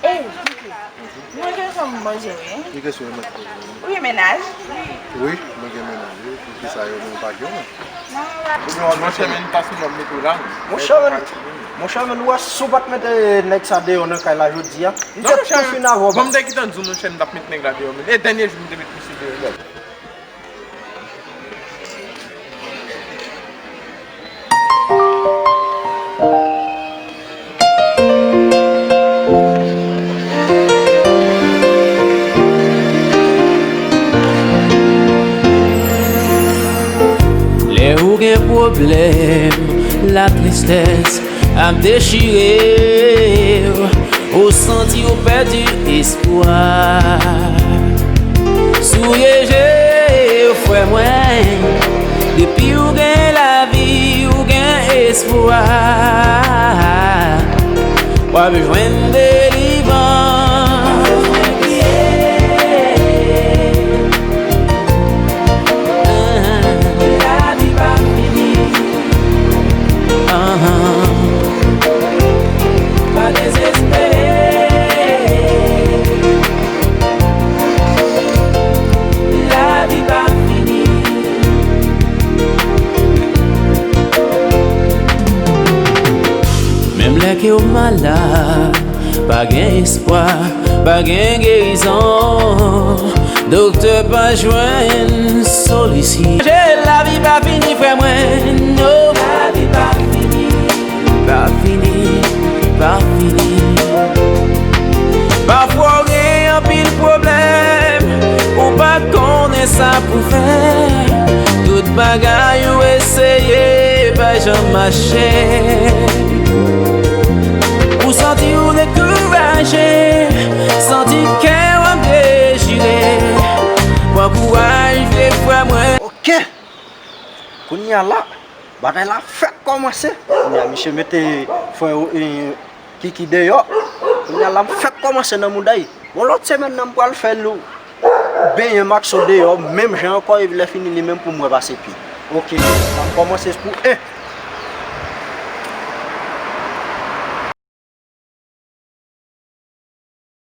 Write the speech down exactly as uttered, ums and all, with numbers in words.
Mwen gen fanm manje, wi. Ki kesyon yo mèt poze? Ou gen mennaj? Wi, mwen gen mennaj, wi. Poukisa yo, mwen pa gen, mwen? Monchè, men pa sou lòm met ou la. Monchè, men, monchè, men, ou wè, si w pa t mete nèg sa deyò nan kay la jodi a, m te tou fin avè w. Bon, m te gentan di w, monchè, m t ap met nèg la deyò, men. E dènye jou m te met misye deyò, gad. Lè ou gen pwoblèm, latristès ap dechire w, ou santi ou pèdi espwa. Souye je w, frè mwen, depi ou gen lavi, ou gen espwa. W ap jwenn delivrans. Lavi pa fini. Pa dezespere. Lavi pa fini. Menm lè ke w malad, pa gen espwa, pa gen gerizon. Doktè pa jwenn solisyon. Lavi pa fini, frè mwen, non. Lavi pa fini. Pa fini, pa fini. Pafwa w gen anpil pwoblèm, ou pa konnen sa pou fè. Tout bagay ou eseye pa janm mache. Ou santi ou dekouraje, santi kè w ap dechire. Pran kouraj, vye frè mwen. Ok. Kounye a la, bagay la fèk kòmanse. Kounye a, misye mete frè, e, Kiki deyò. Kounye a la, m fèk kòmanse nan mouda l. Bon, lòt semèn nan, m pral fè l benyen m ak so deyò, menm jan ankò, epi lè fini, li menm pou m wè pase pi. Ok, sa m kòmanse pou en.